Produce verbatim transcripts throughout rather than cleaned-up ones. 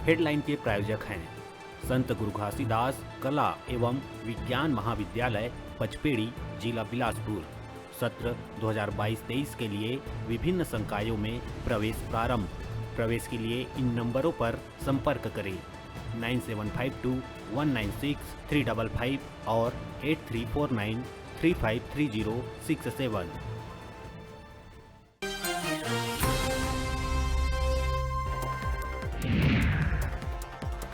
Headline के प्रायोजक हैं संत गुरु घासीदास कला एवं विज्ञान महाविद्यालय पचपेड़ी, जिला बिलासपुर। सत्र दो हज़ार बाईस तेईस के लिए विभिन्न संकायों में प्रवेश प्रारंभ। प्रवेश के लिए इन नंबरों पर संपर्क करें, nine seven five two one nine six three double five और eight three four nine three five three zero six seven.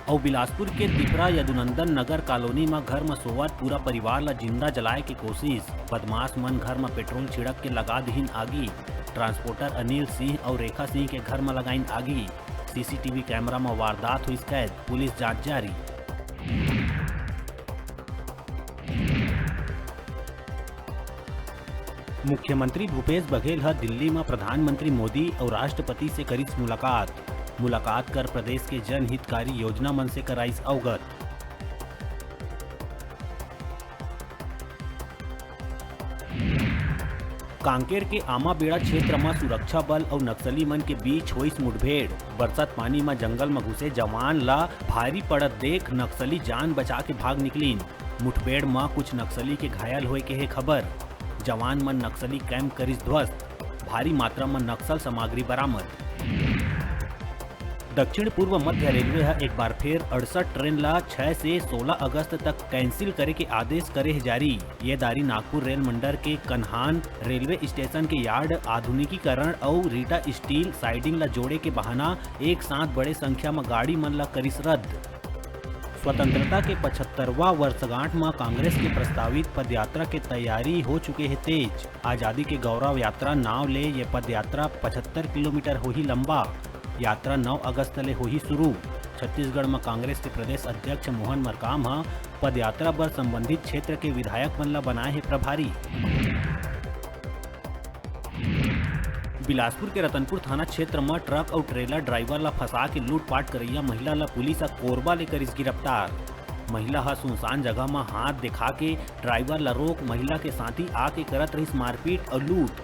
अउ बिलासपुर के तिपरा यदुनंदन नगर कॉलोनी म घर म सोवत पूरा परिवार ल जिंदा जलाए के कोशिश। बदमाश मन घर म पेट्रोल छिड़क के लगा दिहिन आगी। ट्रांसपोर्टर अनिल सिंह अउ रेखा सिंह के घर म लगाइन आगी। सीसीटीवी कैमरा म वारदात होइस कैद, पुलिस जांच जारी। मुख्यमंत्री भूपेश बघेल ह दिल्ली म प्रधानमंत्री मोदी अउ राष्ट्रपति से करिस मुलाकात। मुलाकात कर प्रदेश के जनहितकारी योजना मन से कराइस अवगत। कांकेर के आमाबेड़ा क्षेत्र म सुरक्षा बल अउ नक्सली मन के बीच होइस मुठभेड़। बरसात पानी म जंगल म घुसे जवान ला भारी पड़त देख नक्सली जान बचा के भाग निकलिन। मुठभेड़ म कुछ नक्सली के घायल होए के हे खबर। जवान मन नक्सली कैंप करिस ध्वस्त। भारी मात्रा म नक्सल सामग्री बरामद। दक्षिण पूर्व मध्य रेलवे ह एक बार फेर अड़सठ ट्रेन ला छह से सोलह अगस्त तक कैंसिल करे के आदेश करे हे जारी। ये दारी नागपुर रेल मंडल के कन्हान रेलवे स्टेशन के यार्ड आधुनिकीकरण अउ रीटा स्टील साइडिंग ला जोड़े के बहाना एक साथ बड़े संख्या म गाड़ी मन ला करिस रद्द। स्वतंत्रता के पचहत्तरवां वर्षगांठ म कांग्रेस के प्रस्तावित पदयात्रा के तैयारी हो चुके हे तेज। आजादी के गौरव यात्रा नाव ले ये पदयात्रा पचहत्तर किलोमीटर होही लंबा। यात्रा नौ अगस्त ले होही शुरू। छत्तीसगढ़ म कांग्रेस के प्रदेश अध्यक्ष मोहन मरकाम ह पदयात्रा बर संबंधित क्षेत्र के विधायक मन ल बनाए हे प्रभारी। बिलासपुर के रतनपुर थाना क्षेत्र म ट्रक अउ ट्रेलर ड्राइवर ल फंसा के लूटपाट करइया महिला ल पुलिस ह कोरबा ले करिस गिरफ्तार। महिला ह सुनसान जगह म हाथ दिखा के ड्राइवर ल रोक महिला के साथी आके करत रहिस मारपीट अउ लूट।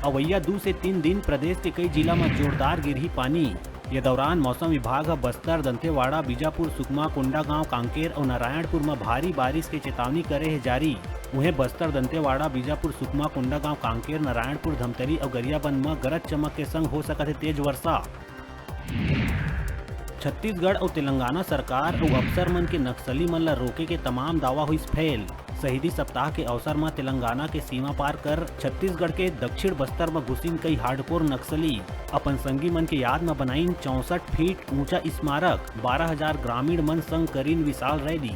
अवइया दू से तीन दिन प्रदेश के कई जिला म जोरदार गिरही पानी। ये दौरान मौसम विभाग ह बस्तर, दंतेवाड़ा, बीजापुर, सुकमा, कोंडागांव, कांकेर अउ नारायणपुर म भारी बारिश के चेतावनी करे हे जारी। उहें, बस्तर, दंतेवाड़ा, बीजापुर, सुकमा, कोंडागांव, कांकेर, नारायणपुर, धमतरी अउ गरियाबंद म गरज चमक के संग हो सकत हे तेज वर्षा। छत्तीसगढ़ अउ तेलंगाना सरकार अउ अफसर मन के नक्सली मन ल रोके के तमाम दावा होइस फेल। शहीदी सप्ताह के अवसर म तेलंगाना के सीमा पार कर छत्तीसगढ़ के दक्षिण बस्तर म घुसिन कई हार्डकोर नक्सली। अपन संगी मन के याद म बनाइन चौसठ फीट ऊंचा स्मारक, बारह हजार ग्रामीण मन संग करिन विशाल रैली।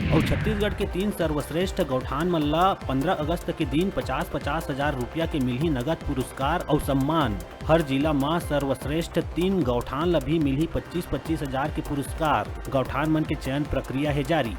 अउ छत्तीसगढ़ के तीन सर्वश्रेष्ठ गौठान मन ला पंद्रह अगस्त के दिन पचास पचास हजार रुपया के मिलही नगद पुरस्कार अउ सम्मान। हर जिला म सर्वश्रेष्ठ तीन गौठान ल भी मिलही पच्चीस पच्चीस हजार के पुरस्कार। गौठान मन के चयन प्रक्रिया हे जारी।